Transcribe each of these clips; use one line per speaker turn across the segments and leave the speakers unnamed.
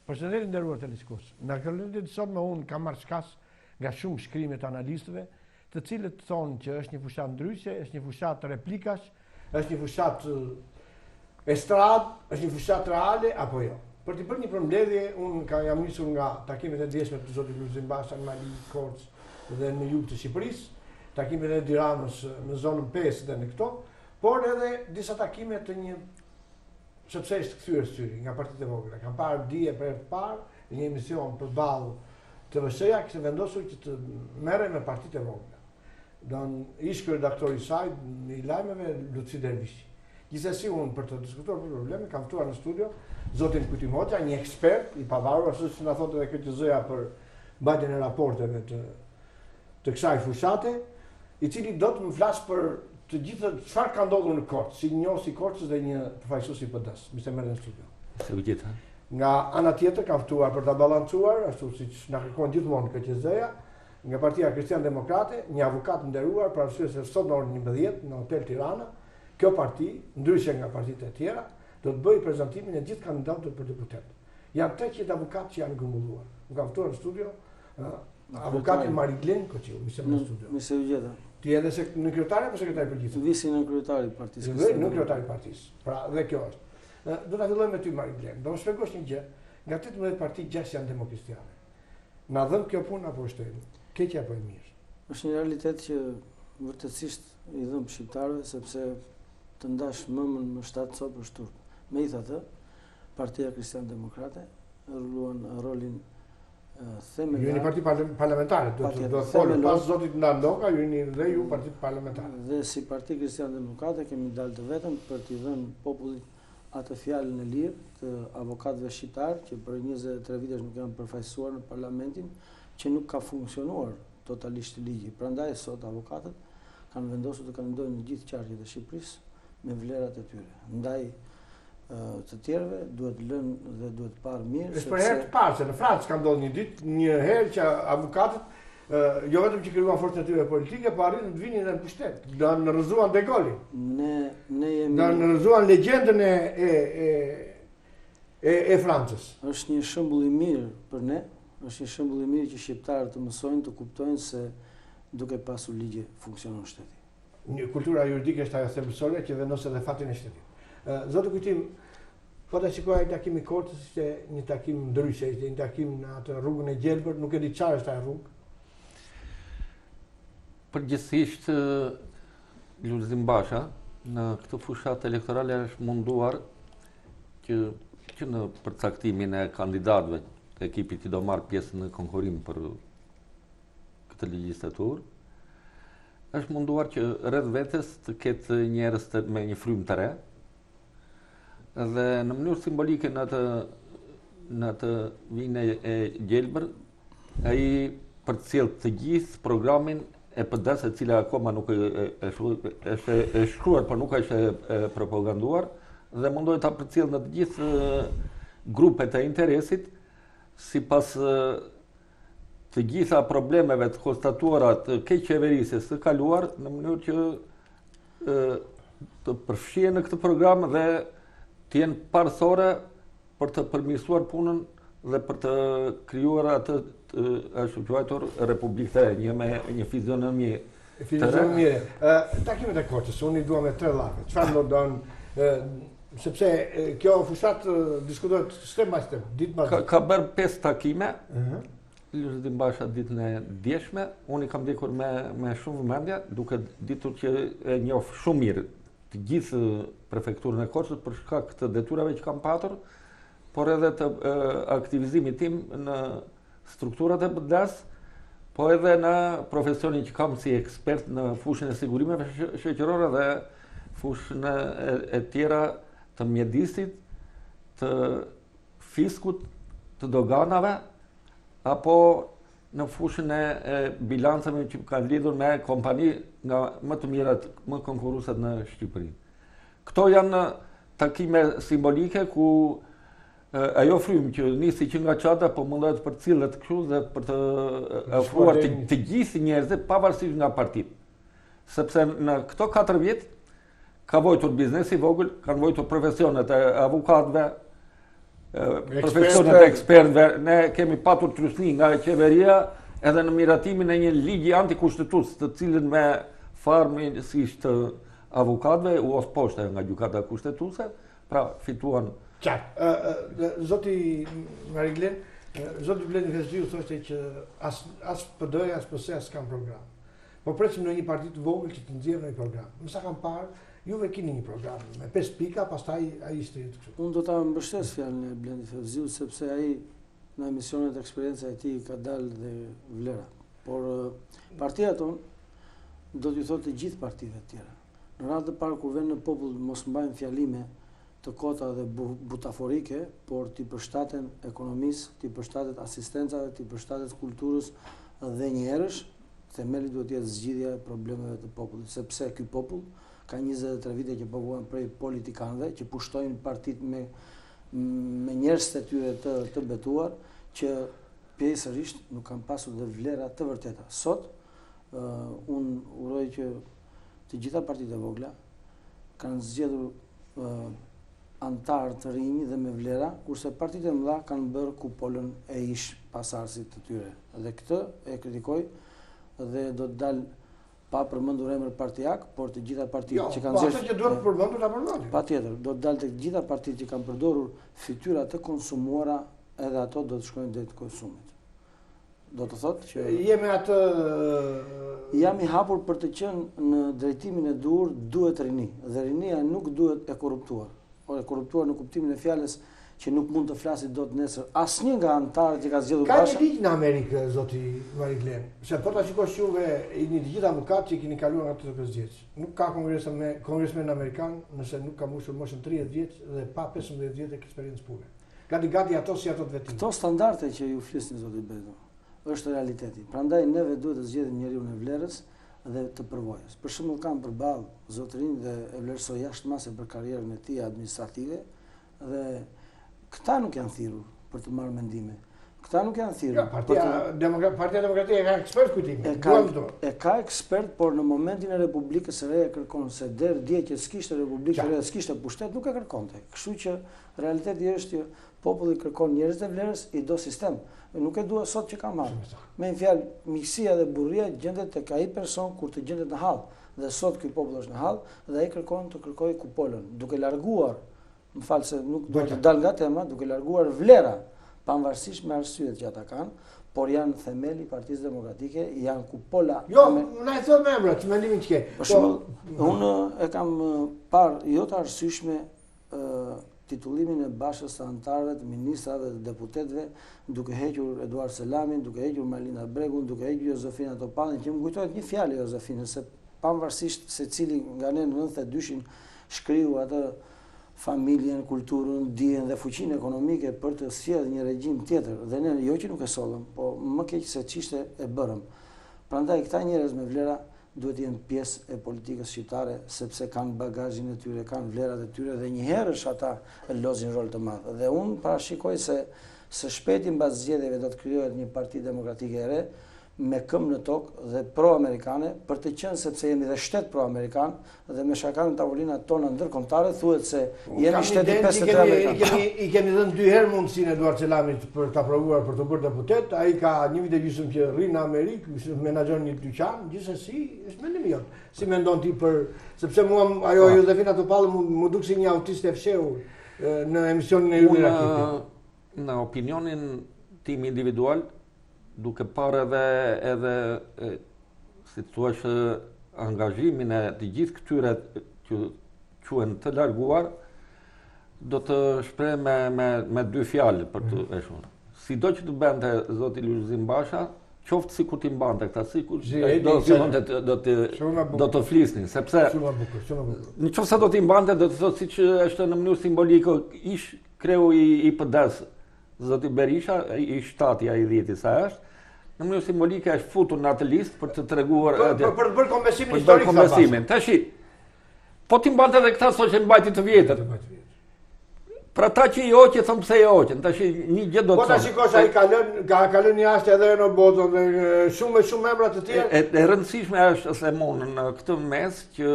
Përshëndetje të nderuar teleshikues. Në aktualitetin e sotëm unë kam marrë shkas nga shumë shkrime të analistëve, të cilët thonë që është një fushatë ndryshe, është një fushatë replikash, është një fushatë estradë, është një fushatë reale apo jo. Për t'i bërë një përmbledhje, unë ka jam nisur nga takimet e djeshme të zotit Lulzim Basha në Mali, Korçë dhe në jug të Shqipërisë, takimet e Edi Ramës në zonën 5 dhe në këto, por edhe disa takime të një sepse është kthyer syri nga partitë e vogla. Kam parë dje për herë të parë në një emision përballë TVSH-ja kishte vendosur që të merrej me partitë e vogla. Don ish kryeredaktori i saj i lajmeve Lutfi Dervishi. Gjithsesi unë për të diskutuar për probleme kam ftuar në studio zotin Kujtim Hoxha, një ekspert i pavarur, ashtu siç na thotë edhe KQZ-ja për mbajtjen e raporteve të të kësaj fushate, i cili do të më flasë për të gjithë çfarë ka ndodhur në Korçë, si njohës i Korçës dhe një përfaqësues i PD-së. Mirë se më erdhe në studio.
Se u gjeta.
Nga ana tjetër kam ftuar për ta balancuar, ashtu siç na kërkon gjithmonë KQZ-ja, nga Partia Kristian Demokrate, një avokat të nderuar për arsye se sot në orën 11 në Hotel Tirana, kjo parti, ndryshe nga partitë e tjera, do të bëjë prezantimin e gjithë kandidatëve për deputet. Janë 300 avokatë që janë grumbulluar. Unë kam ftuar në studio Avokatin Mariglen Koçiu, mirë se në studio.
Mirë se ju gjeta.
Ti edhe se nënkryetari apo sekretari i përgjithshëm?
Visi nënkryetari i partisë.
Dhe nënkryetari i partisë. Pra, dhe kjo është. Do ta fillojmë me ty Mariglen. Do më shpjegosh një gjë. Nga 18 parti, 6 janë demokristiane. Na dhemb kjo punë apo është e keqe apo e
mirë? Është një realitet që vërtetësisht i dhemb shqiptarëve sepse të ndash mëmën më 7 copë është turp. Megjithatë, Partia Kristian Demokrate luan rolin
themelor. Ju jeni parti parlamentare, do të do të folë pas zotit Ndoka, ju jeni dhe ju parti parlamentare.
Dhe si Parti Kristian Demokrate kemi dalë të vetëm për t'i dhënë popullit atë fjalën e lirë të avokatëve shqiptarë që për 23 vitesh nuk janë përfaqësuar në parlamentin, që nuk ka funksionuar totalisht ligji. Prandaj sot avokatët kanë vendosur të kandidojnë në gjithë qarqet e Shqipërisë me vlerat e tyre. Ndaj të tjerëve duhet lënë dhe duhet parë
mirë. Është për herë të parë se në Francë ka ndodhur një ditë, një herë që avokatët jo vetëm që krijuan forcën e tyre politike, po arritën të vinin edhe në pushtet. Do në rrëzuan De Gaulle.
Ne ne jemi
Do në rrëzuan legjendën e e e e, e Francës.
Është një shembull i mirë për ne, është një shembull i mirë që shqiptarët të mësojnë të kuptojnë se duke pasur ligje funksionon shteti.
Një kultura juridike është ajo thelbësore që vendos edhe fatin e shtetit. Zoti Kujtim, po ta shikoj ai takim i Korçës ishte një takim ndryshe, ishte një takim në atë rrugën e gjelbër, nuk e di çfarë është ajo rrugë.
Përgjithsisht Lulzim Basha në këtë fushatë elektorale është munduar që që në përcaktimin e kandidatëve të ekipit që do marrë pjesë në konkurrim për këtë legjislaturë, është munduar që rreth vetes të ketë njerëz të, me një frymë të re. Dhe në mënyrë simbolike në atë në atë vijën e gjelbër, ai përcjell të gjithë programin e PD-së, e cila akoma nuk e, e, është e shkruar, por nuk është e propaganduar, dhe mundohet ta përcjell në të gjithë grupet e interesit, sipas të gjitha problemeve të konstatuara të keqqeverisjes së kaluar në mënyrë që të përfshihen në këtë program dhe të jenë parësore për të përmirësuar punën dhe për të krijuar atë të ashtuquajtur Republikë të re, një me një fizionomi
të re. Mirë. Takimet e Korçës, unë i dua me tre llafe. Çfarë do don sepse kjo fushatë diskutohet step by step, ditë
pas ditë. Ka, ka bërë pesë takime. Ëh. Uh -huh. Lulzim Basha ditën e djeshme, unë i kam ndjekur me me shumë vëmendje, duke ditur që e njoh shumë mirë të gjithë prefekturën e Korçës për shkak të detyrave që kam patur, por edhe të e, aktivizimit tim në strukturat e PD-së, po edhe në profesionin që kam si ekspert në fushën e sigurimeve shoqërore dhe fushën e, e tjera të mjedisit, të fiskut, të doganave, apo në fushën e, e bilanceve që kanë lidhur me kompani nga më të mirat, më konkurrueset në Shqipëri. Këto janë takime simbolike ku Ajo frymë që nisi që nga çadra, po mundohet të përcillet kështu dhe për të afruar të, të gjithë njerëzit pavarësisht nga partitë. Sepse në këto 4 vjet ka vojtur biznesi i vogël, kanë vojtur profesionet e avokatëve. Profesionet e ekspertëve, ne kemi patur trysni nga qeveria edhe në miratimin e një ligji antikushtetues, të cilin me farë mirësisht të avokatëve u hodh poshtë nga gjykata kushtetuese, pra fituan
Qartë. Zoti Mariglen, zoti Blendi Fevziu thoshte që as as PD, as PS s'kanë program. Po presim ndonjë parti të vogël që të nxjerrë ndonjë program. Me sa kam parë, juve keni një program me 5 pika, pastaj ai ishte
kështu. Unë do ta mbështes fjalën e Blendi Fevziut sepse ai në emisionet eksperienca e tij ka dalë dhe vlera. Por partia jonë do t'ju thotë të gjithë partive të tjera. Në radhë të parë kur venë në popull mos mbajnë fjalime të kota dhe butaforike, por t'i përshtaten ekonomisë, t'i përshtatet asistencave, t'i përshtatet kulturës dhe njëherësh themeli duhet të jetë zgjidhja e problemeve të popullit, sepse ky popull ka 23 vite që po vuan prej politikanëve që pushtojnë partitë me me njerëzit e tyre të të betuar që pjesërisht nuk kanë pasur dhe vlera të vërteta. Sot uh, unë uroj që të gjitha partitë e vogla kanë zgjedhur uh, anëtarë të rinj dhe me vlera, kurse partitë e mëdha kanë bërë kupolën e ish pasardhësit të tyre. Dhe këtë e kritikoj dhe do të dal pa përmendur emër partiak, por të gjitha partitë
jo,
që kanë
po zgjedhur. Jo, ato që duhet të përmendur ta përmendim.
Patjetër, do të dal tek të gjitha partitë që kanë përdorur fytyra të konsumuara, edhe ato do të shkojnë drejt konsumit. Do të thotë
që je me atë
jam i hapur për të qenë në drejtimin e duhur, duhet rini dhe rinia nuk duhet e korruptuar. Por e korruptuar në kuptimin e fjalës që nuk mund të flasi dot nesër asnjë nga anëtarët që ka zgjedhur
Basha. Ka një ligj në Amerikë, zoti Mariglen, se po ta shikosh juve jeni të gjithë avokatë që keni kaluar nga 85 vjeç. Nuk ka kongresmen kongresmen amerikan nëse nuk ka mbushur moshën 30 vjeç dhe pa 15 vjet eksperiencë pune. Gati gati ato si ato të
vetingut. Këto standarde që ju flisni zoti Beto, është realiteti. Prandaj neve duhet të zgjedhim njeriun e vlerës dhe të përvojës. Për shembull kam përballë zotërinë dhe e vlerësoj jashtë mase për karrierën e tij administrative dhe këta nuk janë thirrur për të marrë mendime. Këta nuk janë thirrur.
Jo, partia, të... Demokra... partia Demokratike e ka ekspert Kujtimin.
E ka, e ka ekspert, por në momentin e Republikës së Re e kërkon se deri dje që s'kishte Republikë të Re, s'kishte pushtet, nuk e kërkonte. Kështu që Realiteti është që populli kërkon njerëzit e vlerës, i do sistem. Nuk e dua sot që kam hall. Me një fjalë, miqësia dhe burrëria gjendet tek ai person kur të gjendet në hall. Dhe sot ky popull është në hall dhe ai kërkon të kërkojë kupolën, duke larguar, më fal se nuk dua të dal nga tema, duke larguar vlera, pavarësisht me arsyet që ata kanë, por janë themeli i Partisë Demokratike, janë kupola.
Jo, na e thua me emra, që mendimin që ke.
Për po- shembull, unë e kam parë jo të arsyeshme titullimin e Bashës të anëtarëve, të ministrave dhe të deputetëve, duke hequr Eduard Selamin, duke hequr Majlinda Bregun, duke hequr Jozefina Topallin, që më kujtohet një fjalë e Jozefinës, se pavarësisht se cili nga ne në 92-shin shkriu atë familjen, kulturën, dijen dhe fuqinë ekonomike për të sjellë një regjim tjetër dhe ne jo që nuk e sollëm, po më keq se ç'ishte e bërëm. Prandaj këta njerëz me vlera duhet të jenë pjesë e politikës shqiptare sepse kanë bagazhin e tyre, kanë vlerat e tyre dhe njëherësh ata lozin rol të madh. Dhe unë parashikoj se së shpejti mbas zgjedhjeve do të krijohet një parti demokratike e re me këmbë në tokë dhe pro-amerikane për të qenë sepse jemi dhe shtet pro-amerikan dhe me shaka në tavolinat tona ndërkombëtare thuhet se jemi shteti 53
amerikan. I kemi i kemi dhënë dy herë mundësinë Eduard Selamit për ta provuar për t'u bërë deputet, ai ka një vit e gjysmë që rri në Amerikë, menaxhon një dyqan, gjithsesi është mendimi jot. Si mendon ti për sepse mua ajo po. Jozefina Topalli m'u m'u duk si një autiste e fshehur në emisionin e Ylli
Rakipit. Në opinionin tim individual, duke parë edhe edhe si të thuash angazhimin e të gjithë këtyre që quhen të larguar, do të shpreh me me me dy fjalë për të mm. eshur. Sido që të bënte zoti Lulzim Basha, qoftë sikur t'i mbante këta, sikur do të fillonte të do të do të flisnin, sepse
shumë bukur, shumë bukur.
Në qoftë se do t'i mbante, do të thotë siç është në mënyrë simbolike ish kreu i i PD-s, Zoti Berisha, i shtati a i dhjeti sa është, në mënyrë simbolike është futur në atë listë për të treguar
për, për, për të bërë kompensimin historik.
Për kompensimin. Tashi po t'i mbante edhe këta sot që mbajti të vjetër. Për ata që i hoqi, thonë pse i hoqën. Tashi një gjë do
të thonë. Po ta shikosh ai ka lënë ka ka lënë jashtë edhe në botën dhe shumë e shumë emra të
tjerë. E, e rëndësishme është se mund në këtë mes që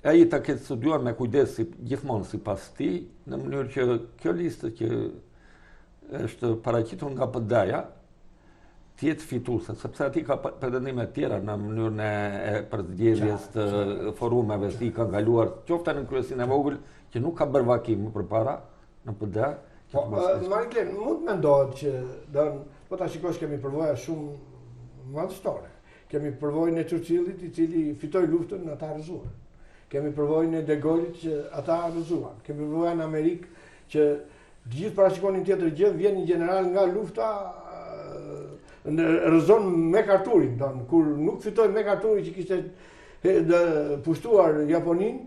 Ai ta ketë studiuar me kujdes si gjithmonë sipas tij, në mënyrë që kjo listë që është paraqitur nga PD-ja të jetë fituese, sepse aty ka pretendime të tjera në mënyrën e përzgjedhjes të forumeve si kanë kaluar, qoftë në kryesinë e vogël që nuk ka bërë vaki më përpara në
PD. Po, Mariklen, mund të mendohet që don, po ta shikosh kemi përvoja shumë madhështore. Kemi përvojën e Churchillit i cili fitoi luftën ata rrëzuan. Kemi përvojën e De Gaullit që ata rrëzuan. Kemi përvojën në Amerikë që Të gjithë parashikonin tjetër gjë, vjen një gjeneral nga lufta në rrëzon MacArthurin, don, kur nuk fitoi MacArthuri që kishte pushtuar Japoninë,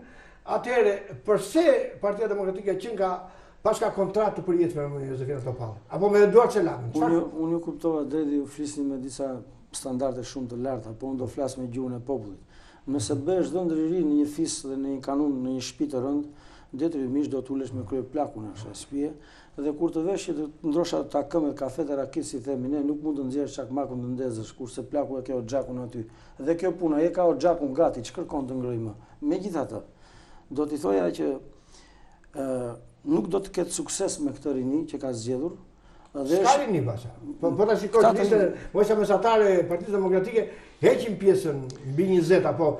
atëherë përse Partia Demokratike që nga paska kontratë të përjetshme me Josefina Topallin apo me Eduard
Selamin. Unë unë ju kuptova drejt dhe ju flisni me disa standarde shumë të larta, po unë do flas me gjuhën e popullit. Nëse bëhesh dhëndër i ri në një fis dhe në një kanun në një shtëpi të rëndë, detyrimisht do të ulesh me kryeplakun e asaj shtëpie dhe kur të vesh që të ndrosh ato takëmet, kafet e rakit si themi ne, nuk mund të nxjerrësh çakmakun të ndezësh, kurse plaku e ke oxhakun aty. Dhe kjo puna, e ka oxhakun gati, ç'kërkon të ngrojë më. Megjithatë, do t'i thoja që ë nuk do të ketë sukses me këtë rini që ka zgjedhur,
Dhe S'ka rini Basha. Po po ta shikosh listën, mosha mesatare e Partisë Demokratike, heqim pjesën mbi 20 apo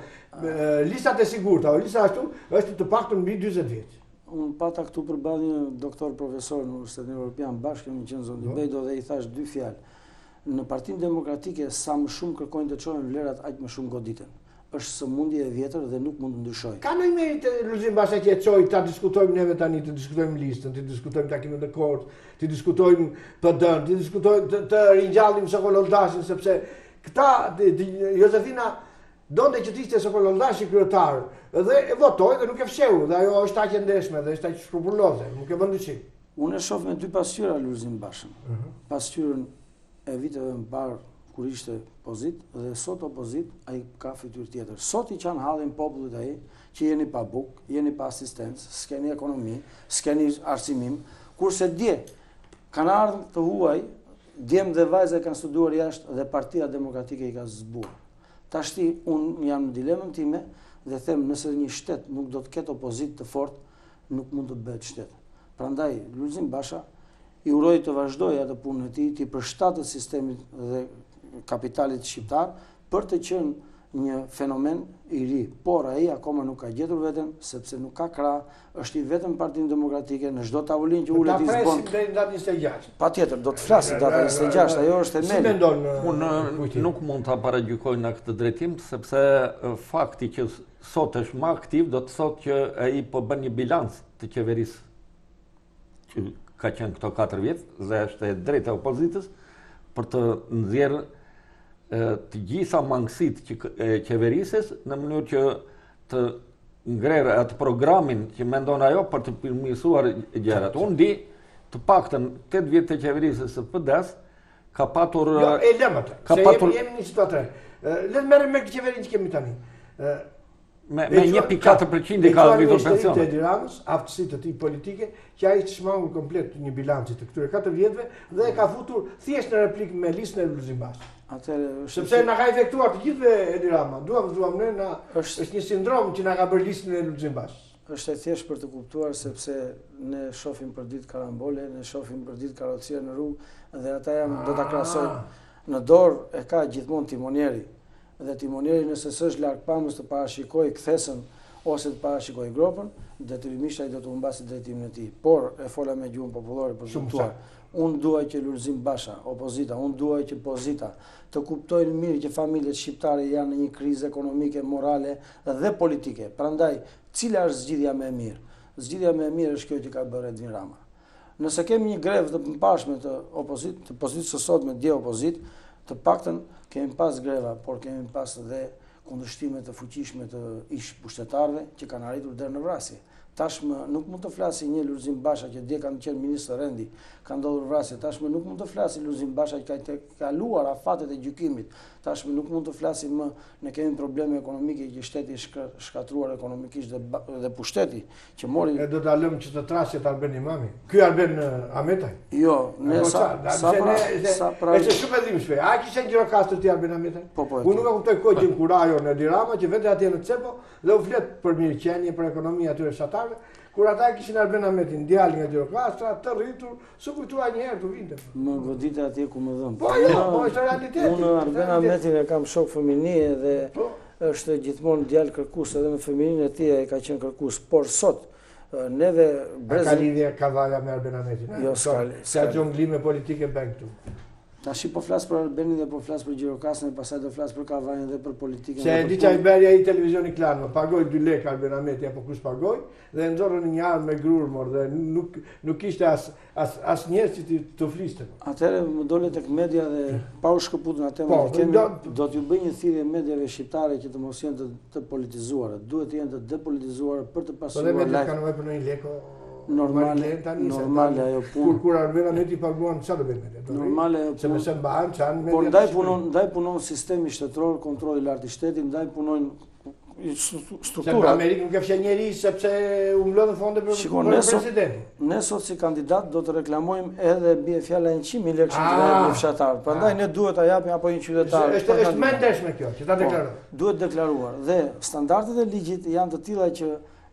listat e sigurta, o lista ashtu është të paktën mbi 40
vjeç. Unë pata këtu përballë një doktor profesor në Universitetin Evropian, bashkë kemi qenë zoti po. Bejdo dhe i thash dy fjalë. Në Partinë Demokratike sa më shumë kërkojnë të çohen vlerat, aq më shumë goditen. Është sëmundje e vjetër dhe nuk mund të
ndryshojë. Ka ndonjë meritë Lulzim Basha që e çoi ta diskutojmë neve tani, të diskutojmë listën, të diskutojmë takimet në Korçë, të diskutojmë PD-n, të diskutojmë të, të ringjallim Sokol Olldashin sepse këta Josefina donte që të ishte Sokol Olldashi kryetar dhe e votoi dhe nuk e fshehu dhe ajo është aq e ndershme dhe është aq skrupuloze, nuk e vë në
dyshim. Unë e shoh me dy pasqyra Lulzim Bashën. Uh mhm. -huh. Pasqyrën e viteve më parë kur ishte pozitë dhe sot opozitë ai ka fytyrë tjetër. Sot i qan hallin popullit ai që jeni pa bukë, jeni pa asistencë, s'keni ekonomi, s'keni arsimim, kurse dje kanë ardhur të huaj, djem dhe vajza kanë studiuar jashtë dhe Partia Demokratike i ka zbuar. Tashti unë jam në dilemën time dhe them nëse një shtet nuk do të ketë opozitë të fortë, nuk mund të bëhet shtet. Prandaj Lulzim Basha I uroj të vazhdojë atë punën e tij, t'i përshtatet sistemit dhe kapitalit shqiptar për të qenë një fenomen i ri, por ai akoma nuk ka gjetur veten, sepse nuk ka krah, është i vetëm në Partinë Demokratike, në çdo tavolinë që ulet i
zbon. Ta presim deri në datën 26.
Patjetër, do të flasi data 26, ajo është
themeli. Si mendon? Unë nuk mund ta paragjykoj në këtë drejtim, sepse fakti që sot është më aktiv do të thotë që ai po bën një bilanc të qeverisë që ka qenë këto 4 vjet dhe është e drejta e opozitës për të nxjerrë të gjitha mangësitë që e qeverisjes në mënyrë që të ngrerë atë programin që mendon ajo për të përmirësuar gjërat. Unë di të paktën 8 vjet të qeverisjes së
PD-s ka patur Jo, e lëmë atë. Ka patur jemi në një situatë. Le të merrem me këtë qeverinë që kemi tani.
Me me 1.4% i ka rritur
pensionet. Të Edi Ramës, aftësitë e tij politike, që ai është shmangur komplet një bilanci të këtyre 4 vjetëve dhe e ka futur thjesht në replikë me listën e Lulzim Bashës. Atëherë është sepse na ka infektuar të gjithëve Edi Rama. Duam duam ne na është është një sindrom që na ka bërë listën e Lulzim Bashës.
Është e thjeshtë për të kuptuar sepse ne shohim për ditë karambole, ne shohim për ditë karrocierë në rrugë dhe ata janë do ta krahasojnë ah. në dorë e ka gjithmonë timonieri. Dhe timonieri nëse s'është largpamës të parashikojë kthesën ose të parashikojë gropën, detyrimisht ai do të humbasë drejtimin e tij. Por, e fola me gjuhën popullore për të kuptuar. Unë dua që Lulzim Basha, opozita, unë dua që pozita të kuptojnë mirë që familjet shqiptare janë në një krizë ekonomike, morale dhe politike. Prandaj, cila është zgjidhja më e mirë? Zgjidhja më e mirë është kjo që ka bërë Edvin Rama. Nëse kemi një grevë të mëparshme të opozitë, të pozitës së sotme dje opozitë, të paktën kemi pas greva, por kemi pas dhe kundërshtime të fuqishme të ish pushtetarëve që kanë arritur deri në vrasje. Tashmë nuk mund të flasi një Lulzim Basha që dje ka qenë ministër rendi, ka ndodhur vrasje, tashmë nuk mund të flasi Lulzim Basha që ka kaluar afatet e gjykimit, tashmë nuk mund të flasi më, ne kemi probleme ekonomike që shteti është shkatërruar ekonomikisht dhe, dhe pushteti që mori
Ne do ta lëmë që të trashet Arben Imami. Ky Arben Ahmetaj.
Jo, ne sa sa pra,
sa pra. Është shumë e dhimbshme. A kishe në Gjirokastër ti Arben Ahmetaj? Po, po. Unë nuk e kuptoj ku gjen kurajo në Edi Rama që vete atje në Cepo Dhe u flet për mirëqenie, për ekonomi atyre fshatarëve, kur ata e kishin Arben Ahmetin, djalë nga Gjirokastra, të rritur, s'u kujtua një herë të vinte.
Më godite atje ku më
dhemb. Po jo, po është realiteti.
Unë Arben Ahmetin e kam shok fëminie dhe po. është gjithmonë djalë kërkues edhe në fëmininë e tij ai ka qenë kërkues, por sot neve
brezin... A ka lidhje Kavaja me Arben Ahmetin?
Jo, s'ka.
Sa xhonglime politike bëjnë këtu.
Tashi po flas për Arbenin dhe po flas për Gjirokastrën e pastaj do flas për Kavajën dhe për politikën.
Se e di ça i bëri ai televizioni Klan, më pagoi 2 lekë Arben Ahmeti apo kush pagoi dhe e nxorën në një armë me grurë mor dhe nuk nuk kishte as as as njerëz që të, të fliste.
Atëherë më dole tek media dhe pa u shkëputur nga tema po, që kemi, do, do t'ju bëj një thirrje mediave shqiptare që të mos jenë të, të politizuara, duhet të jenë të depolitizuara për të
pasuruar. Po dhe mediat kanë nevojë për ndonjë lek
Normale, normale ajo
punë. Kur kur Arben Ahmeti paguan çfarë do bëjnë mediat?
Normale ajo
punë. Se me se mbahen çan
mediat. Por ndaj punon, ndaj punon sistemi shtetëror, kontrolli i lartë i shtetit, ndaj punojnë
strukturat. Se në Amerikë nuk e fsheh njeri sepse u mblodhën fonde për Shiko, për
presidentin. Ne sot si kandidat do të reklamojmë edhe bie fjala 100.000 lekë që të ah. një fshatar. Prandaj ah. ne duhet ta japim apo një
qytetar. Është është më ndershme kjo, që ta po, deklarojë.
Duhet deklaruar dhe standardet e ligjit janë të tilla që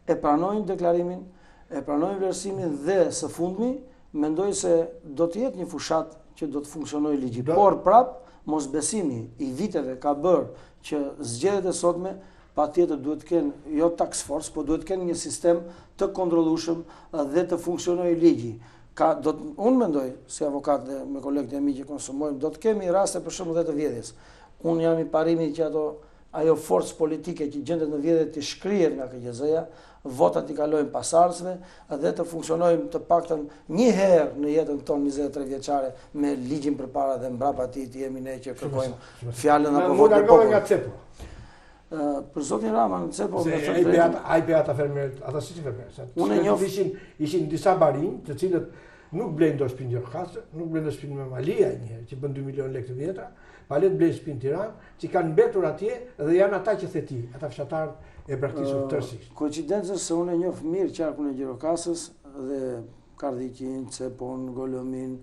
e pranojnë deklarimin, e pranojnë vlerësimin dhe së fundmi, mendoj se do të jetë një fushatë që do të funksionojë ligji. Do... Por prap, mosbesimi i viteve ka bërë që zgjedhjet e sotme patjetër duhet të kenë jo task force, po duhet të kenë një sistem të kontrollueshëm dhe të funksionojë ligji. Ka do të unë mendoj si avokat dhe me kolegët e mi që konsumojmë, do të kemi raste për shembull dhe të vjedhjes. Unë jam i parimit që ato ajo forcë politike që gjendet në vjedhje të shkrihet nga KQZ-ja, votat t'i kalojnë pasardhësve dhe të funksionojmë të paktën një herë në jetën tonë 23 vjeçare me ligjin përpara dhe mbrapa tij të jemi ne që kërkojmë fjalën apo
votën e popullit. nga Cepo.
Për zotin Rama në
Cepo me thënë drejtën. Ai pe ata fermerët, ata si fermerë, Unë njoh ishin ishin disa barinj, të cilët nuk blejnë dot shtëpi në Gjirokastër, nuk blejnë dot shtëpi në Memaliaj një herë, që bën 2 milionë lekë të vjetra, pa le të blejnë shtëpi në Tiranë, që kanë mbetur atje dhe janë ata që the ti, ata fshatarët e braktisur tërësisht.
Koincidencë se unë e njoh mirë qarkun e Gjirokastrës dhe Kardhiqin, Cepon, Golëmin,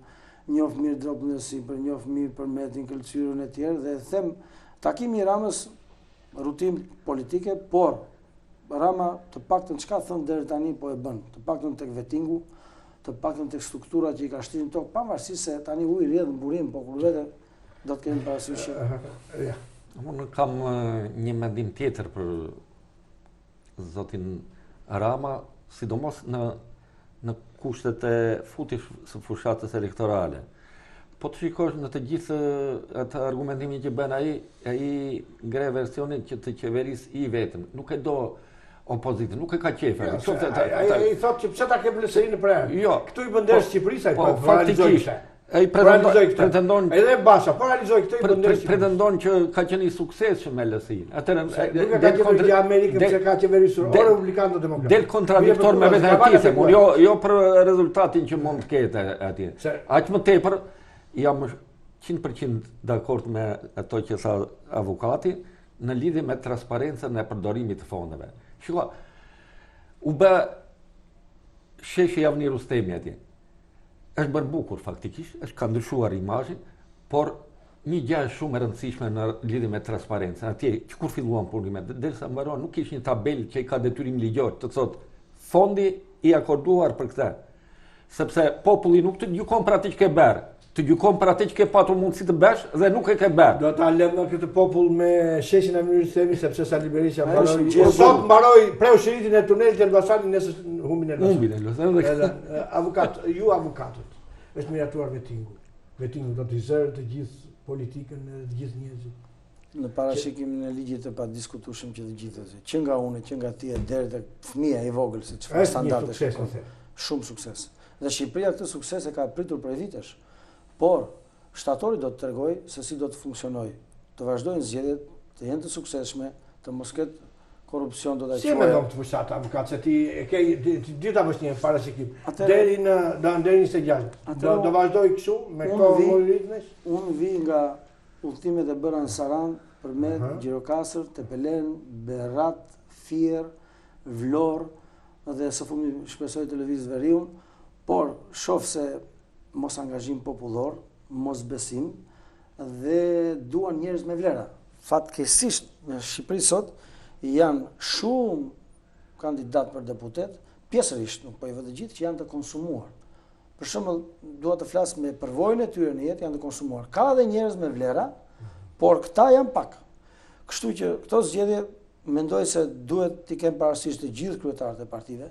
njoh mirë Dropullin e Sipër, njoh mirë Përmetin, Këlcyrën e tjerë dhe them takimi i Ramës rutinë politike, por Rama të paktën çka thënë deri tani po e bën, të paktën tek vetingu, të paktën tek strukturat që i ka shtrirë në tokë, pavarësisht se tani uji rrjedh në burim, po kur vete do të kemi parasysh
që ja. Unë kam një mendim tjetër për zotin Rama, sidomos në në kushtet e futjes së fushatës elektorale. Po të shikosh në të gjithë atë argumentimin që bën ai, ai ngre versionin që të qeverisë i vetëm. Nuk e do opozitën, nuk e ka qejf.
Jo, qoftë ai ai thotë që pse ta kem LSI-në për
Jo,
këtu i bën nder po, Shqipërisë ai
po, po faktikisht. Ai pretendon pretendon
edhe Basha, po realizoi këtë i bën
nder. Pretendon që ka qenë i suksesshëm me LSI-n.
Atëherë nuk e ka qenë i Amerikën pse ka qeverisur o republikan o demokrat.
Del kontradiktor me veten e tij, se jo jo për rezultatin që mund të ketë atje. Aq më tepër jam 100% dakord me ato që tha avokati në lidhje me transparencën e përdorimit të fondeve. Shiko, u bë sheshi Avni Rustemi atje. Është bërë bukur faktikisht, është ka ndryshuar imazhin, por një gjë është shumë e rëndësishme në lidhje me transparencën. Atje që kur filluan punimet, derisa mbaruan nuk kish një tabelë që i ka detyrim ligjor të thotë fondi i akorduar për këtë. Sepse populli nuk të gjykon për atë që ke bërë, të gjykon për atë që ke patur mundësi të bësh dhe nuk e ke
bërë. Do ta lëmë këtë popull me sheshin Avni Rustemi sepse Sali Berisha mbaroi. Po sot mbaroi preu shiritin e tunelit të Elbasanit nesër humbin
Elbasanit. Humbin Elbasanit.
Edhe avokat, ju avokatët. Është miratuar vetingu. Vetingu do t'i zërë të gjithë politikën edhe të gjithë njerëzit.
Në parashikimin e ligjit të padiskutueshëm që të gjithë, që nga unë, që nga ti e deri tek fëmija i vogël se çfarë
standardesh ka.
Shumë sukses. Dhe Shqipëria këtë sukses e ka pritur prej vitesh. Por, shtatori do të tregojë se si do të funksionojë. Të vazhdojnë zgjedhjet, të jenë të suksesshme, të mos ketë. Korrupsion do ta quaja.
Si e mendon këtë fushatë avokat se ti e ke di ta bësh një parashikim. Deri në do deri 26. Do do vazhdoj kështu me këto lloj
ritmesh? Unë vij nga udhëtimet e bëra në Sarandë, Përmet, uh -huh. Gjirokastër, Tepelenë, Berat, Fier, Vlorë dhe së fundmi shpresoj të lëviz veriun, por shoh se mosangazhim popullor, mosbesim dhe duan njerëz me vlera. Fatkeqësisht në Shqipëri sot janë shumë kandidatë për deputet, pjesërisht, nuk po i vë të gjithë, që janë të konsumuar. Për shembull, dua të flas me përvojën e tyre në jetë, janë të konsumuar. Ka edhe njerëz me vlera, por këta janë pak. Kështu që këto zgjedhje mendoj se duhet t'i kenë parasysh të gjithë kryetarët e partive,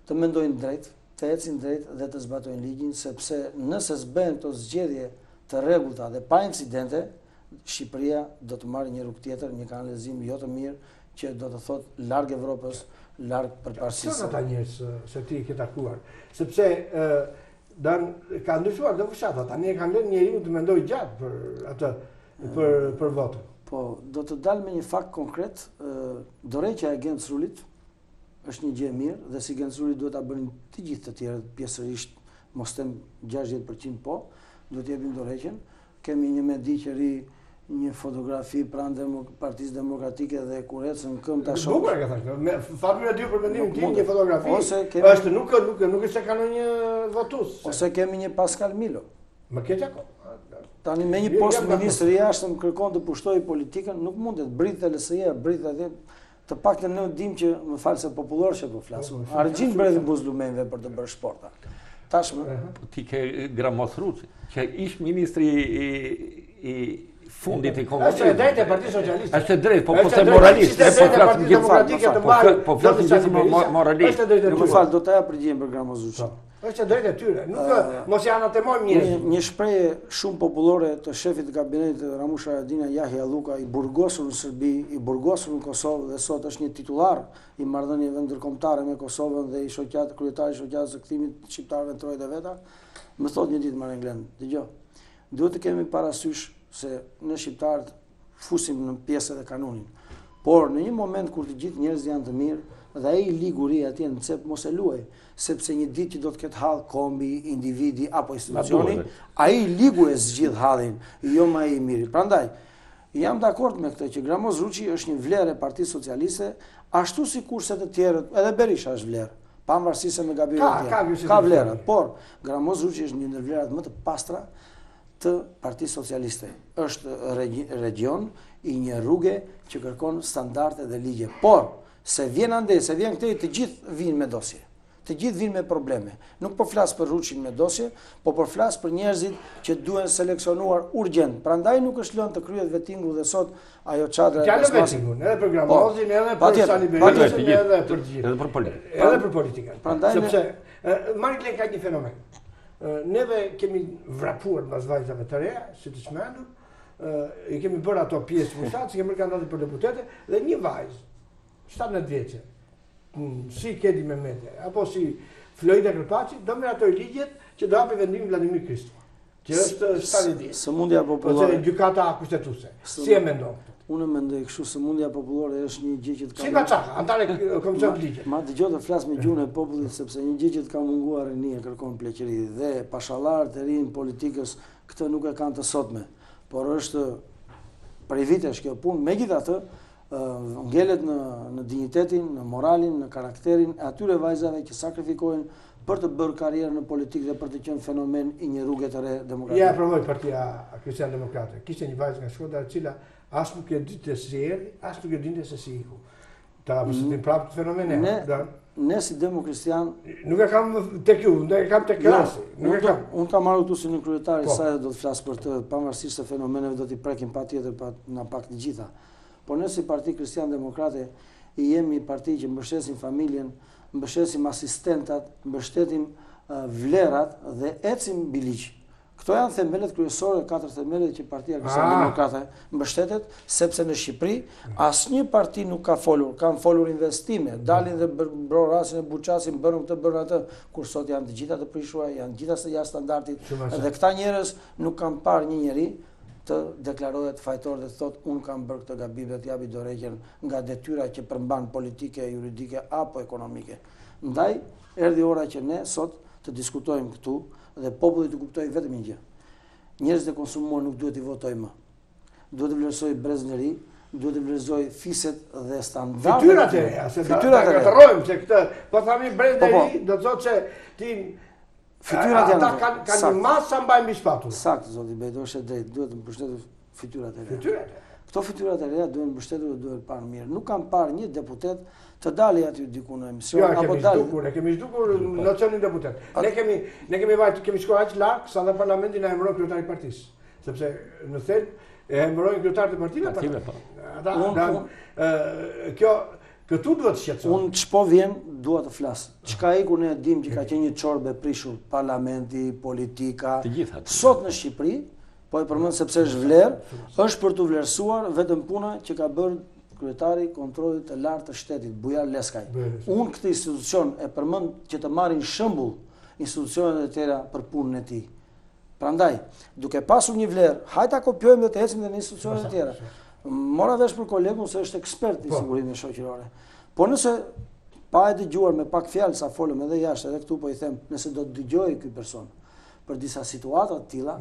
të mendojnë drejt, të ecin drejt dhe të zbatojnë ligjin, sepse nëse s'bëhen këto zgjedhje të rregullta dhe pa incidente, Shqipëria do të marrë një rrugë tjetër, një kanalizim jo të mirë, që do të thotë larg Evropës, larg
përparësisë. Çfarë ata njerëz se ti i ke takuar? Sepse ë dan ka ndryshuar dhe fushata, tani e kanë lënë njeriun të mendojë gjatë për atë për për
votën. Po, do të dal me një fakt konkret, ë dorëheqja e Genc Rulit është një gjë e mirë dhe si Genc Ruli duhet ta bënin të gjithë të tjerët pjesërisht, mos them 60% po, duhet të jepin dorëheqjen. Kemi një medi që rri një fotografi pranë Demo, Partisë Demokratike dhe kur ecën në këmbë ta
shohësh. Bukur e ke thënë. Me Fatmir Mediu për mendimin tim një fotografi. Ose kemi është nuk nuk nuk është se ka ndonjë votues.
Ose kemi një Pascal Milo.
Më keq akoma.
Tani me një post ministër i jashtëm kërkon të pushtojë politikën, nuk mundet. Brithet LSI-ja, brithet atje. Të paktën ne dimë që, më fal se popullor që po flas. Po, po, Arrëxhinjtë bredhin buzë lumenjve për të bërë shporta.
Tashmë po, ti ke Gramoz Ruçi, që ish ministri i i fundit i
komunizmit. Është e drejtë e Partisë
Socialiste. Është e drejtë, po po se moralisht, ne po flasim gjithmonë po, po flasim gjithmonë moralisht.
Është e drejtë. Më fal, do ta jap përgjigjen për Gramoz
Ruçin. Po. Është e drejtë e tyre, nuk uh, mos i anatemojmë
njerëzit. Një, një shprehje shumë popullore të shefit të kabinetit të Ramush Haradinaj, Jahja Lluka, i burgosur në Serbi, i burgosur në Kosovë dhe sot është një titullar i marrëdhënieve ndërkombëtare me Kosovën dhe i shoqat kryetar i shoqatës së kthimit të shqiptarëve në trojet e veta, më thotë një ditë Marenglen, dëgjo. Duhet të kemi parasysh se ne shqiptarët fusim në pjesë edhe kanunin. Por në një moment kur të gjithë njerëzit janë të mirë dhe ai i ligu rri atje në cep mos e luaj, sepse një ditë që do të ketë hall kombi, individi apo institucioni, ai i ligu e zgjidh hallin, jo më ai i miri. Prandaj jam dakord me këtë që Gramoz Ruçi është një vlerë e Partisë Socialiste, ashtu sikurse të tjerët, edhe Berisha është vlerë, pavarësisht se me gabimet
e
tjera. Ka, ka vlera, por Gramoz Ruçi është një ndër vlerat më të pastra të Partisë Socialiste. Është regjion i një rruge që kërkon standarde dhe ligje. Por, se vjen andej, se vjen këtej, të gjithë vijnë me dosje. Të gjithë vijnë me probleme. Nuk po flas për Ruçin me dosje, po po flas për njerëzit që duhen seleksionuar urgjent. Prandaj nuk është lënë të kryhet vetingu dhe sot ajo
çadra e plasmas. vetingun, edhe për Gramozin, po, edhe për Sali Berishën, edhe për gjithë.
Edhe për politikën.
Edhe për politikën. Prandaj sepse Mariglen ka një fenomen. Neve kemi vrapuar mbas vajzave të reja, si të çmendur, i kemi bërë ato pjesë fushatë, si kemi bërë kandidatin për deputete, dhe një vajzë, 17 vjeçe, mm, si Kedi Mehmeti, apo si Floida Kërpaçi, do miratojë ligjet që do hapi vendimin Vladimir Kristo, që është 70.
Sëmundja popullore.
Ose gjykata kushtetuese. Si e mendon
këtë? Unë mendoj kështu sëmundja popullore është një gjë që
të ka Si ka çaka, anëtare e Komisionit të
Ligjeve. Ma dëgjo të flas me gjuhën e popullit sepse një gjë që të ka munguar rinia kërkon pleqëri dhe pashallarët e rinj politikës këtë nuk e kanë të sotme, por është prej vitesh kjo punë, megjithatë ngelet në në dinjitetin, në moralin, në karakterin e atyre vajzave që sakrifikojnë për të bërë karrierë në politikë dhe për të qenë fenomen i një rruge të re
demokratike. Ja e provoi Partia Kristian Demokrate. Kishte një vajzë nga Shkodra e cila as nuk e dinte se si erdhi, as nuk e dinte se si iku. Ta përsëritim mm. prapë këtë fenomen.
Ne, ne si demokristian
nuk e kam tek ju, nuk e kam tek jo, krasi, nuk e kam.
Unë kam marrë këtu si nënkryetar i po. saj dhe do të flas për të, pavarësisht se fenomeneve do t'i prekim patjetër pa na pak të gjitha. Por ne si Parti Kristian Demokrate jemi parti që mbështesim familjen, mbështesim asistentat, mbështetim vlerat dhe ecim mbi ligj. Këto janë themelet kryesore, katër themelet që Partia Kristian ah. Demokrate mbështetet, sepse në Shqipëri asnjë parti nuk ka folur, kanë folur investime, dalin dhe brohorasin e buçasin, bërën këtë, bërën atë, kur sot janë të gjitha të prishura, janë të gjitha jashtë standardit, dhe këta njerëz nuk kanë parë një njeri. të deklarohet fajtor dhe të thotë unë kam bërë këtë gabim dhe të japi dorëheqjen nga detyra që përmban politike, juridike apo ekonomike. Ndaj, erdhi ora që ne sot të diskutojmë këtu dhe populli të kuptojë vetëm një gjë. Njerëzit e konsumuar nuk duhet t'i votojë më. Duhet të vlerësojë brezin e ri, duhet të vlerësojë fiset dhe standardet.
Fytyrat e reja, se fytyrat e reja. Ngatërrojmë se këtë, po themi brezin e po, po. ri, do të thotë se ti
Fytyrat janë
ata kanë kanë një masë sa mbajnë mbi
shpatull. Saktë, zoti Bejdo është e drejtë, duhet të mbështetur fytyrat e reja.
Fytyrat.
Këto fytyrat e reja duhen mbështetur dhe duhen parë mirë. Nuk kam parë një deputet të dalë aty diku në emision
jo, apo dalë. Jo, ne kemi zhdukur nocionin deputet. Ne kemi ne kemi vajtur, kemi shkuar aq larg sa dhe parlamenti na emëron kryetari i partisë. Sepse në thelb e emërojnë kryetarët e partive.
Partive, po.
Ata, kjo Këtu duhet të
shqetësohem. Unë ç'po vjen, dua të flas. Ç'ka ikur ne e dimë që ka qenë një çorbë e prishur, parlamenti, politika.
Të gjitha.
Sot në Shqipëri, po e përmend sepse është vlerë, është për t'u vlerësuar vetëm puna që ka bërë kryetari i kontrollit të lartë të shtetit, Bujar Leskaj. Unë këtë institucion e përmend që të marrin shembull institucionet e tjera për punën e tij. Prandaj, duke pasur një vlerë, hajt ta kopjojmë dhe të ecim dhe në institucionet e tjera. Mora vesh për kolegun se është ekspert i po. sigurimeve shoqërore. Po nëse pa e dëgjuar me pak fjalë sa folëm edhe jashtë, edhe këtu po i them, nëse do të dëgjojë ky person për disa situata të tilla,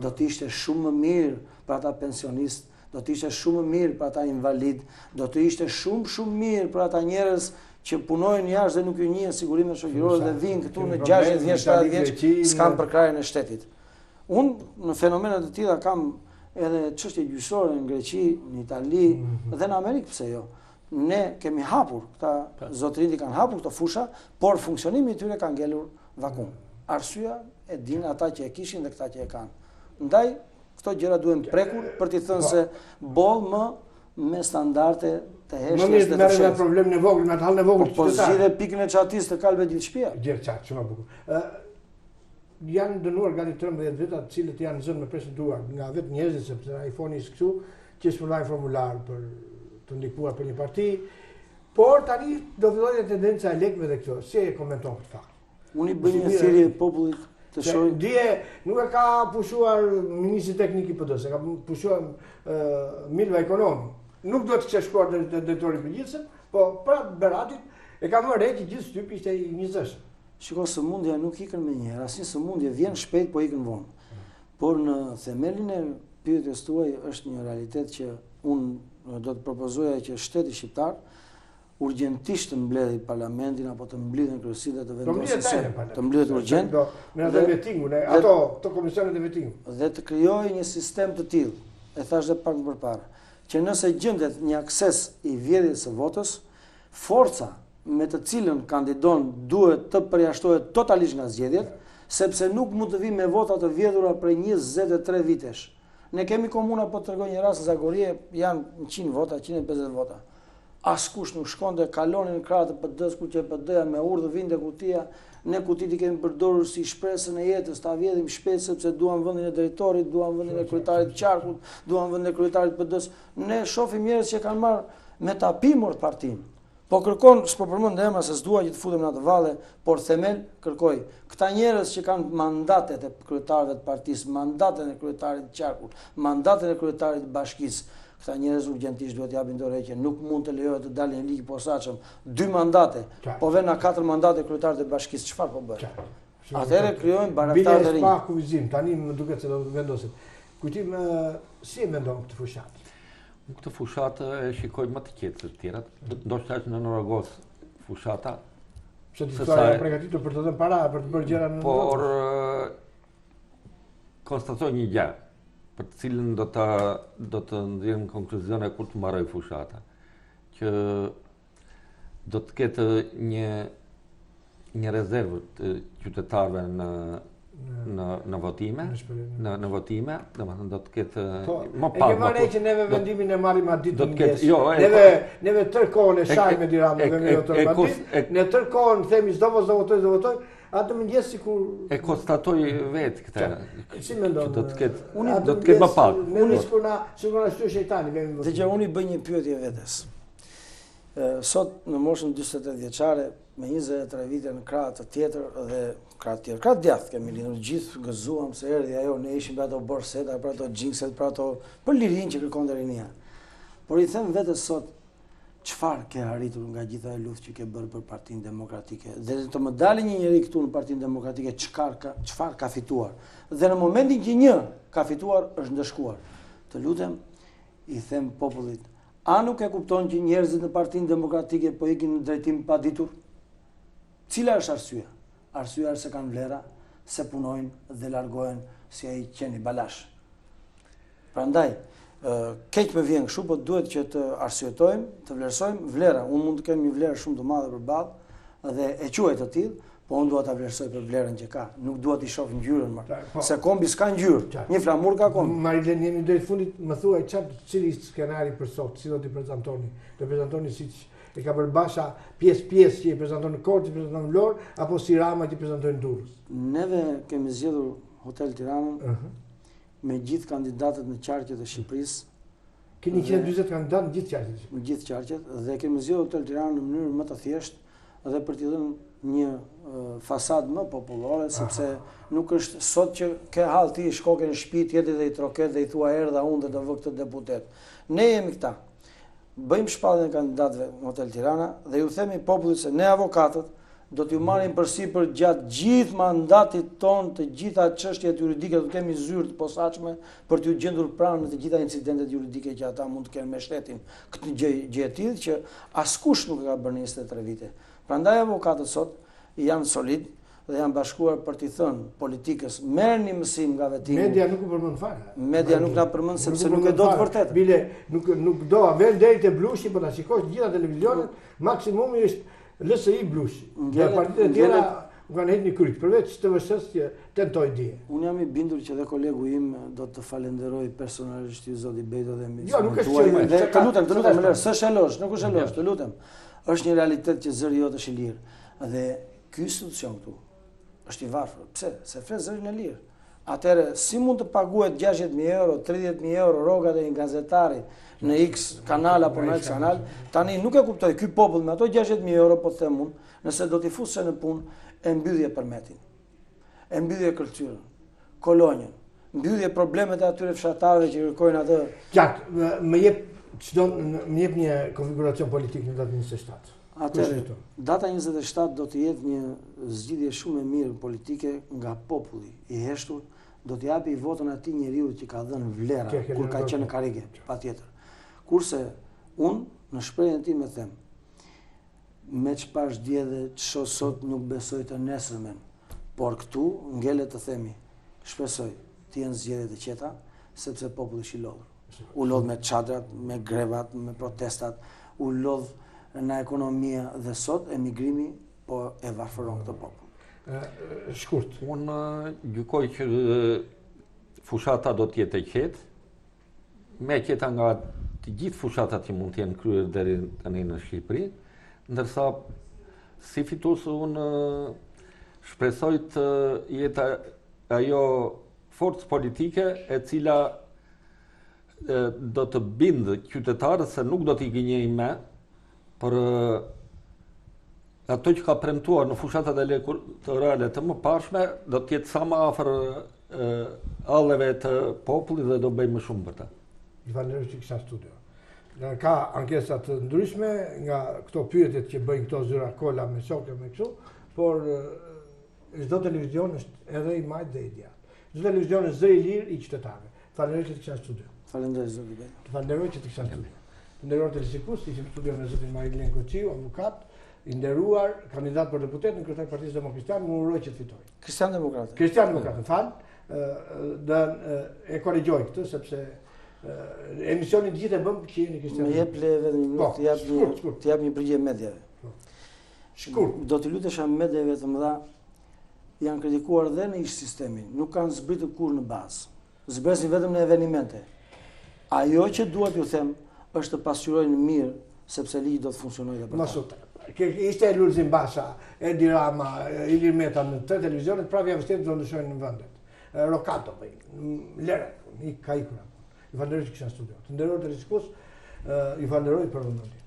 do të ishte shumë më mirë për ata pensionistë, do të ishte shumë më mirë për ata invalidë, do të ishte shumë shumë mirë për ata njerëz që punojnë jashtë dhe nuk ju njihen sigurimet shoqërore dhe vijnë këtu në 60 vjeç, 70 vjeç, s'kanë përkrahjen e shtetit. Unë në fenomene të tilla kam edhe çështje gjyqësore në Greqi, në Itali mm -hmm. dhe në Amerikë pse jo. Ne kemi hapur, këta po. zotërinjtë kanë hapur këto fusha, por funksionimi i tyre ka ngelur vakum. Arsyeja e dinë ata që e kishin dhe këta që e kanë. Ndaj këto gjëra duhen prekur për t'i thënë po. se boll më me standarde të
heshtjes dhe të fshehtë. Më mirë merre me problemin e vogël, me atë hallin e vogël
po, po zgjidhe pikën e çatisë të kalbet gjithë
shtëpia. Gjithë çat, shumë bukur. Ë janë dënuar gati 13 veta të cilët janë zënë me presh në duar nga vetë njerëzit sepse iPhone-i është kështu që shpërndajnë formular për të ndikuar për një parti. Por tani do fillojë tendenca e lekëve dhe këto. Si e komenton këtë
fakt? Unë i bëj një thirrje popullit të
shohë. Dje nuk e ka pushuar ministri teknik i PD-së, e ka pushuar Milva Ekonomi. Nuk duhet të kishte shkuar te drejtori i përgjithshëm, po prapë Beratit e ka vënë re që gjithë shtypi ishte i njëzëshëm.
Shiko, sëmundja nuk ikën menjëherë, asnjë sëmundje vjen shpejt, po ikën vonë. Por në themelin e pyetjes tuaj është një realitet që unë do të propozoja që shteti shqiptar urgjentisht të mbledhë parlamentin apo të mblidhen kryesitë dhe të vendosin se të mblidhet
urgjent. Do, me atë vetingun, ato të komisionet e
vetingut. Dhe të krijojë një sistem të tillë, e thashë dhe pak më përpara, që nëse gjendet një akses i vjedhjes së votës, forca me të cilën kandidon duhet të përjashtohet totalisht nga zgjedhjet, sepse nuk mund të vijë me vota të vjedhura prej 23 vitesh. Ne kemi komuna, po të tregoj një rast në Zagorie, janë 100 vota, 150 vota. Askush nuk shkonte, kalonin në krah të PD-së, kur që PD-ja me urdhër vinte kutia, ne kutitë i kemi përdorur si shpresën e jetës, ta vjedhim shpejt sepse duam vendin e drejtorit, duam vendin e kryetarit të qarkut, duam vendin e kryetarit të PD-së. Ne shohim njerëz që kanë marrë me tapi mor partinë. Po kërkon, s'po përmend emra se s'dua që të futem në atë valle, por themel kërkoj. Këta njerëz që kanë mandatet e kryetarëve të partisë, mandatet e kryetarit të qarkut, mandatet e kryetarit të bashkisë, këta njerëz urgjentisht duhet të japin dorëheqje, nuk mund të lejohet të dalin në ligj posaçëm. Dy mandate, po vënë na katër mandate kryetarët e bashkisë, çfarë po bëhet? Atëherë krijojmë
bajraktarë të rinj. Bile pa kufizim, tani më duket se do të vendoset. Kujtim, si e mendon këtë
fushatë? Unë këtë fushatë e shikoj më të qetë se të tjerat, ndoshta është në Noragos fushata.
Pse të thua janë përgatitur për të dhënë para, për të bërë gjëra
në Por konstatoj një gjë për të cilën do të do të nxjerrim konkluzione kur të mbarojë fushata, që do të ketë një një rezervë të qytetarëve në në në votime, në në votime, domethënë do të ketë
po, më pak. E ke vënë që neve vendimin e marrim atë ditë. Do të ketë, jo, e, neve neve tërë kohën e shajmë Edi Ramën dhe jo tërë atë Ne tërë kohën themi s'do votoj, s'do votoj, s'do votoj. Atë mëngjes sikur
e konstatoj vetë këtë.
Si mendon?
Do të ketë, unë do të ketë më pak.
Unë sikur na sikur na shtyn shejtani
vemi. Dëgjo, unë i bëj një pyetje vetes. Sot në moshën 48 vjeçare. me 23 vite në krah të tjetër dhe krah të tjetër. Krah të djathtë kemi lindur, gjithë gëzuam se erdhi ajo, ne ishim për ato borseta, për ato xhinset, për ato për lirinë që kërkonte rinia. Por i them vetes sot çfarë ke arritur nga gjithë ajo luftë që ke bërë për Partinë Demokratike dhe të më dalë një njeri këtu në Partinë Demokratike çfarë ka çfarë ka fituar. Dhe në momentin që një ka fituar është ndëshkuar. Të lutem i them popullit, a nuk e kupton që njerëzit në Partinë Demokratike po ikin në drejtim të paditur? Cila është arsyeja? Arsyeja është se kanë vlera, se punojnë dhe largohen si ai qeni balash. Prandaj, keq më vjen kështu, po duhet që të arsyetojmë, të vlerësojmë vlera. Unë mund të kem një vlerë shumë të madhe përballë dhe e quaj të tillë, po unë dua ta vlerësoj për vlerën që ka. Nuk dua t'i shoh ngjyrën më. Po. Se kombi s'ka ngjyrë. Një flamur ka kombi.
Mariglen, jemi drejt fundit, më thuaj çfarë cili është skenari për sot, si do t'i prezantoni? Do prezantoni siç e ka bërë Basha pjesë pjesë që i prezanton në Korçë, i prezanton në Vlorë, apo si Rama që i prezanton në
Durrës? Neve kemi zgjedhur Hotel Tiranën uh -huh. me gjithë kandidatët në qarqet e Shqipërisë.
Keni 140 kandidatë në gjithë qarqet.
Në gjithë qarqet dhe kemi zgjedhur Hotel Tiranën në mënyrë më të thjeshtë dhe për t'i dhënë një fasadë më popullore, sepse nuk është sot që ke hall ti shkoke në shtëpi tjetrit dhe i troket dhe i thua erdha unë dhe do vë këtë deputet. Ne jemi këta. Bëjmë shpalljen e kandidatëve në Hotel Tirana dhe ju themi popullit se ne avokatët do t'ju marrim përsipër gjatë gjithë mandatit tonë të gjitha çështjet juridike, do të kemi zyrë të posaçme për t'ju gjendur pranë në të gjitha incidentet juridike që ata mund të kenë me shtetin. Këtë gjë gjë e tillë që askush nuk e ka bërë në 23 vite. Prandaj avokatët sot janë solid dhe janë bashkuar për t'i thënë politikës merrni mësim nga
vetingu. Media nuk u përmend fare.
Media nuk na përmend sepse nuk e do të vërtetën.
Bile nuk nuk do vjen deri te Blushi, po ta shikosh të gjitha televizionet, maksimumi është LSI Blushi. Nga partitë e tjera u kanë hedhur një kryq, përveç TVSH-së që tentoi
dje. Unë jam i bindur që dhe kolegu im do të falenderoj personalisht ju zoti Bejdo dhe
mi. Jo, nuk është që
dhe të lutem, të lutem, më lër, s'është elozh, nuk është elozh, të lutem. Është një realitet që zëri jot është i lirë dhe ky institucion këtu është i varfër. Pse? Se flet zërin e lirë. Atëherë, si mund të paguhet 60.000 euro, 30.000 euro rrogat e një gazetari në X kanal apo në X kanal, tani nuk e kuptoj ky popull me ato 60.000 euro, po të them unë, nëse do t'i fusë në punë, e mbyllje Përmetin, e mbyllje Këlcyrën, Kolonjën, mbyllje problemet e atyre fshatarëve që kërkojnë
atë. Gjatë, më jep çdo më jep një konfiguracion politik në datën 27.
Atëherë, data 27 do të jetë një zgjidhje shumë e mirë politike nga populli i heshtur, do t'i japi votën atij njeriu që ka dhënë vlera kur ka qenë në karrige, patjetër. Kurse unë në shprehjen time them, me ç'pashë dje dhe ç'shoh sot nuk besoj të nesërmen, por këtu ngelet të themi, shpresoj të jenë zgjedhje të qeta, sepse populli është i lodhur. U lodh me çadrat, me grevat, me protestat, u lodh nga ekonomia dhe sot emigrimi po e varfëron këtë
popull. Shkurt.
Unë gjykoj që fushata do të jetë e qetë, më e qeta nga të gjithë fushatat që mund të jenë kryer deri tani në Shqipëri, ndërsa si fitues unë shpresoj të jetë ajo forcë politike e cila do të bindë qytetarët se nuk do t'i gënjejë më për ato që ka premtuar në fushatat elektorale të mëparshme, do të jetë sa më afër halleve të popullit dhe do bëjë më shumë për
ta. Ju falenderoj që kisha studio. Ka ankesa të ndryshme nga këto pyetjet që bëjnë këto zyra kola me shokë me kështu, por Çdo televizion është edhe i majtë dhe i djathtë. Çdo televizion është zëri i lirë i qytetarëve. Falenderoj që të kisha në
studio. Falenderoj zoti
Bejko. Të falenderoj që të kisha në studio. Të nderuar teleshikues, ishim në studio me zotin Mariglen Koçiu, avokat, i nderuar, kandidat për deputet në kryetar të Partisë Demokratike, unë uroj që të
fitojë. Kristian Demokrate.
Kristian Demokrate, më fal, dhe e korrigjoj këtë sepse emisionin gjithë e bëmë që jeni
Kristian. Më jep leje vetëm një minutë, po, të jap një të jap një përgjigje mediave. Po.
Shkurt.
Do t'i lutesha mediave të mëdha, janë kritikuar dhe në ish sistemin, nuk kanë zbritur kurrë në bazë. Zbresin vetëm në evenimente. Ajo që dua t'ju them është të pasqyrojnë mirë sepse ligji do të funksionojë dhe
për ta. Ke ishte Lulzim Basha, Edi Rama, Ilir Meta në tre televizionet, prapë ja vështirë do ndryshojnë në vendet. Rokado bëjnë, lëre, i ka ikur. Ju falenderoj që kisha në studio. Të nderuar teleshikues, ju falenderoj për vëmendjen.